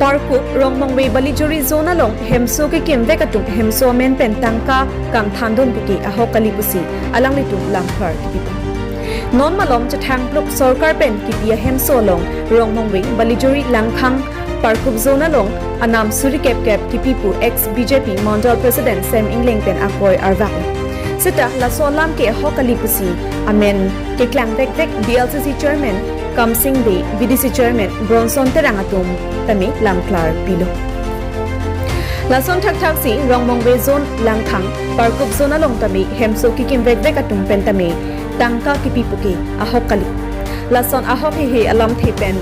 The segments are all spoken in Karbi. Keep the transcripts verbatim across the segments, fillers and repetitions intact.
Parkup Rongmongve Balijuri Zone along hemso kekimvek atum hemso amen pen tangka kangthandun pu ke ahok kali pusi alanglitum lamklar kipi pon. Non malom chethangpluk sorkar pen kipi ahemso along Rongmongve Balijuri Langkhang Parkup Zone along anam suri kep kep kipi pu ex B J P Mandal President Sam Engleng pen akoi arvak. Seta laso alam ke ahok kali pusi amen keklang vekvek B L C C Chairman Kamsing Bey, B D C Chairman Bronson Terang atum tame lamklar pilo. Lason thakthak si Rongmongve Zone Langkhang Parkup Zone along tame hemso kekimvek vek atum pen tame tangka kipi pu ke ahok kali. Lason ahok hehe alamthe pen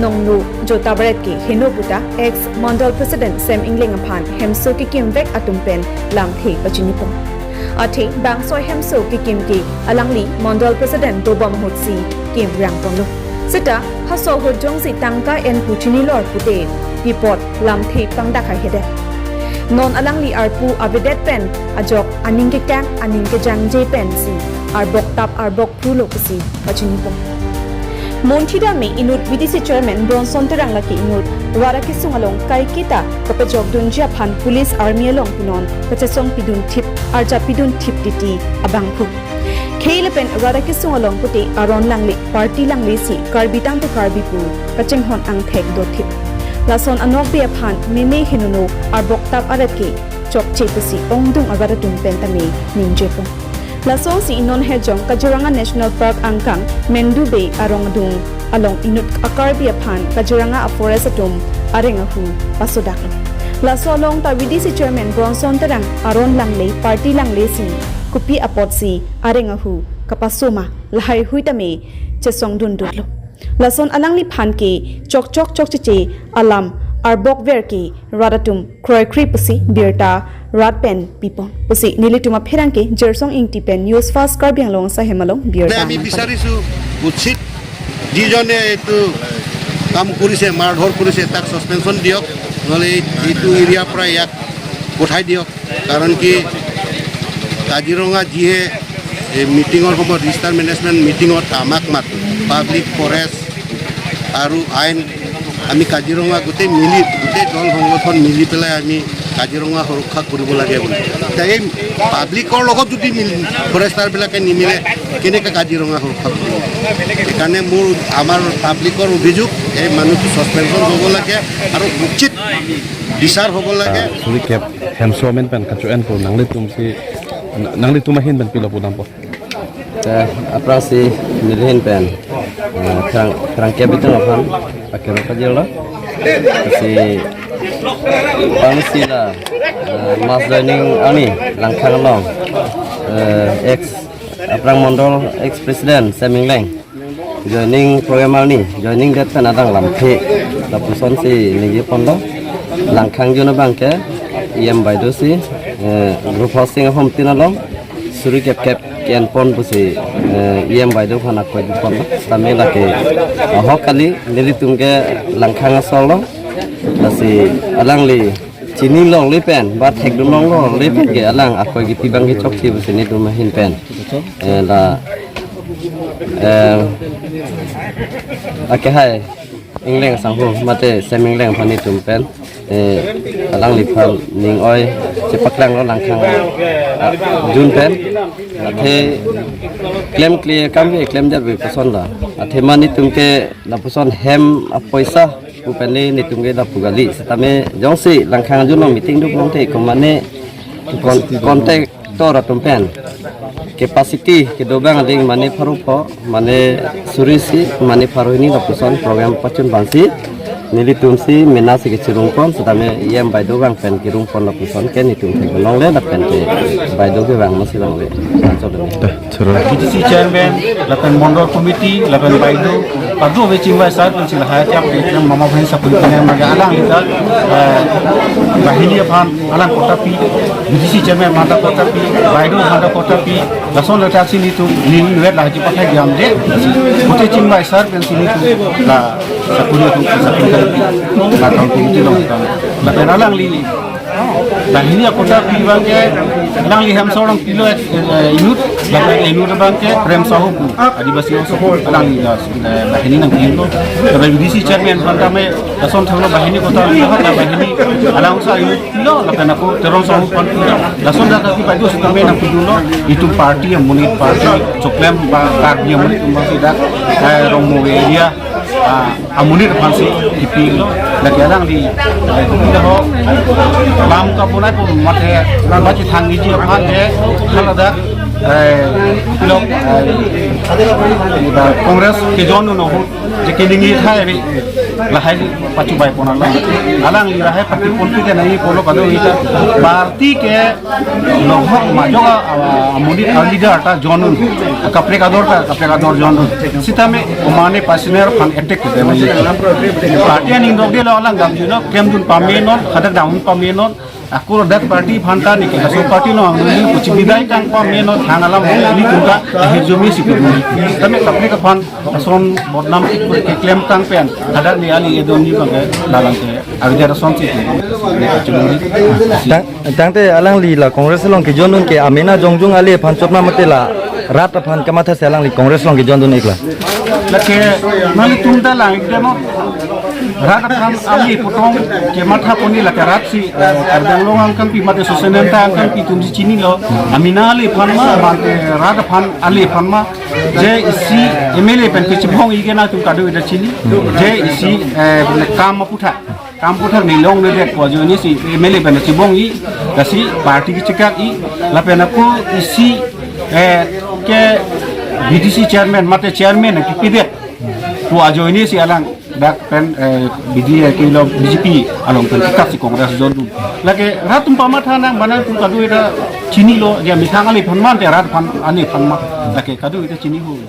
nongno jota baret ke heno puta ex Mandal President Sam Engleng aphan hemso kekimvek atum pen lamthe pachini pon. Athe bangso hemso kekim ke alangli Mandal President dobom ahut si kim rang ponlo. Seta halaso ahut jongsi tangka en pu chinilor pute pi apot lamthe pangdak haihedet. Non alangli arpu avedet pen ajok aning kekang aning kejangje pensi arbok tap arbok pulo pusi pachini pon. Monthi dam me inut B D C Chairman Bronson Terang lake inut rat akesung along kaiketa kapejok dunji aphan police army along punon kachesong pidun thip arja pidun thip titi abang phu. Khei lapen rat akesung along pute aron langle party langle si Karbi tangte Karbi pu kachinghon angthek do thip. Lason anokbe aphan meme henono arbok tap arat ke chokche pusi ongdung arat atum pen tame ningje pon. Lasonsi non hejong Kaziranga National Park angkang Mendu Bey arong adung along inut a-Karbi aphan Kaziranga a-forest atum areng ahu pasodak. Laso along ta B D C Chairman Bronson Terang aron langle party langle si kopi apotsi areng ahu kapaso ma lahai hui tame chesong dundutlo. Lason alangliphan ke chokchok chokcheche alam arbok ver ke rat atum kroikre pusi birta rat pen pipon pusi nelitum apherangke Jersong Ingti pen News Fast Karbi Anglong sahem along birta আমি nangpalo. বিচাৰিছো উচিত যিজনে এইটো কাম কৰিছে, মাৰধৰ কৰিছে, তাক ছাছপেনশ্যন দিয়ক, নহ'লে এই- এইটো এৰিয়াৰ পৰা ইয়াক পঠাই দিয়ক। কাৰণ কি, কাজিৰঙা যিয়ে এই মিটিঙৰ সময়ত, ৰিছাৰ্চ মেনেজমেণ্ট মিটিঙত আমাক মাতে, পাব্লিক ফৰেষ্ট আৰু আইন, আমি কাজিৰঙা গোটেই মিলি, গোটেই দল সংগঠন মিলি পেলাই আমি কাজিৰঙা সুৰক্ষা কৰিব লাগে বুলি। এতিয়া এই পাব্লিকৰ লগত যদি মিলি, ফৰেষ্টাৰবিলাকে নিমিলে, কেনেকৈ কাজিৰঙা সুৰক্ষা কৰিব? সেইকাৰণে মোৰ, আমাৰ পাব্লিকৰ অভিযোগ, এই মানুহটো ছাছপেনশ্যন হ'ব লাগে আৰু উচিত বিচাৰ হ'ব লাগে। Suri kep hemso amen pen kacho-en pu nanglitum si, nanglitum ahin pen pilo pu dampo. Te aphrangsi neli ahin pen, eh, pherang, pherangke abitung aphan akero kajirlo. Si pangsi la, eh, mass joining arni Langkhang along, eh, ex aphrang Mandal ex president Sam Engleng joining program arni, joining date pen adang lamthe lapusonsi ningje ponlo. Langkhang zone abangke E M Baido si, eh, group housing ahum tin along suri kep kep ke-en pon pusi, eh, E M Baido aphan akoi ponlo. Tame lake ahok kali, nelitum ke Langkhang asor lo. Lasi alangli chini longle pen ba thekdun longle pen ke alang akoi kipi abang ke chokche pusi nelitum ahin pen. Eh, la, eh, ake hai Engleng sangho mate Sam Engleng aphan nelitum pen, eh, alangliphan ning oi chepaklang lo Langkhang, ah, zone pen. Athe klemkle akam ke klemdet ave puson la. Athe ma nelitum ke lapuson hem apoisa pu pen nelitum ke lapu kali. Setame jongsi Langkhang zone along meeting do pulote komane kon-, contractor atum pen capacity kedo abang ading mane pharo pho, mane suri isi, mane pharo hini lapuson program pachun abangsi nelitum si mena si kechirung pon, setame E M Baido abang pen kirung pon lapuson ke nelitum thek longle lapen ke Baido ke abang masi longle. Laso demi. Choro. B D C chairman, lapen Mandal committee, lapen Baido, padu ave chingvai sar pensi lahai tiap ke mama bhai sapun pen maga alanglita, eh, bahini aphan alang kota pi, B D C chairman mata kota pi, Baido mata kota pi, lason leta si nelitum ning wet lahai pathai jam de, pute chingvai sar pensi nelitum la sapun atum sapun pen la committee along. Lapen alangli, bahini akota pi abangke, alangli hem seorang pilo, eh, youth, Lapen inut abang ke Prem Sahu pu, Adivasi House pu, alangli la, eh, banghini nangpilo. Lapen B D C chairman aphan tame lason thanglo banghini kota, la banghini alangso inut pilo, lapen ako Teron Sahu aphan pilo. Lason dak kaki padu sitame nangpidulo, itum party amonit, party choklem ba Karbi amonit atum si dak, eh, Rongmove area, ah, amonit aphan si kipilo. Lake alangli, eh, kipilo ho, lam kabonai pu mate, lam baji thang iji aphan ke, haladak, eh, kipilo, eh, Congress ke jon no ho, je ke ningje thai ri, lahai pachubai pon alang. Alangli lahai party pon pi ke nai polo kado ita. Party ke Nohok majok a, a, amonit a leader ta jon un. Kaprek ador ta, kaprek ador jon un. Sitame omane personal aphan attack ke dena. Party aning dok de lo alang dam juno, klemdun pamenon, hadak dam pamenon. Ako dak party aphan ta neke, laso party lo ang dun kuchi bidai kang pamenon, thang alam ini tungka, akhir jumi si kudun. Tame kaprek aphan, ason bodnam keklem tang pen, hadak ni ali edon ni bang ke, dalang ke. Abijar ason si. Tang, tangte alangli la Congress along kejon dun ke amena jongjung ale aphan chot ma mate la rat aphan kamatha si alangli Congress along kejon dun ikla. Lake nangtum ta lang ikdemo. Rat aphan ali potong kematha pon ni lake rat si, eh, Karbi Anglong angkang pi mate sosenenta angkang pi atum si chinilo. Amena ale aphan ma, mate rat aphan ale aphan ma. Je isi M L A pen kechibong ike nangtum kado ida chini. Je isi, eh, kam aputhak. Kam aputhak ni long ne det pu ajoine si M L A pen chibong-i, lasi party kechekak-i, lapen ako isi, eh, ke B D C chairman, mate chairman kipidet pu ajoine si alang dak pen, eh, B D A ke lo B J P along pen kekak si Congress jon dun. Lake rat atum pamatha nang bana atum kado ita chinilo, ya methang ale aphan ma, te rat aphan ale aphan ma, lake kado ita chini ho.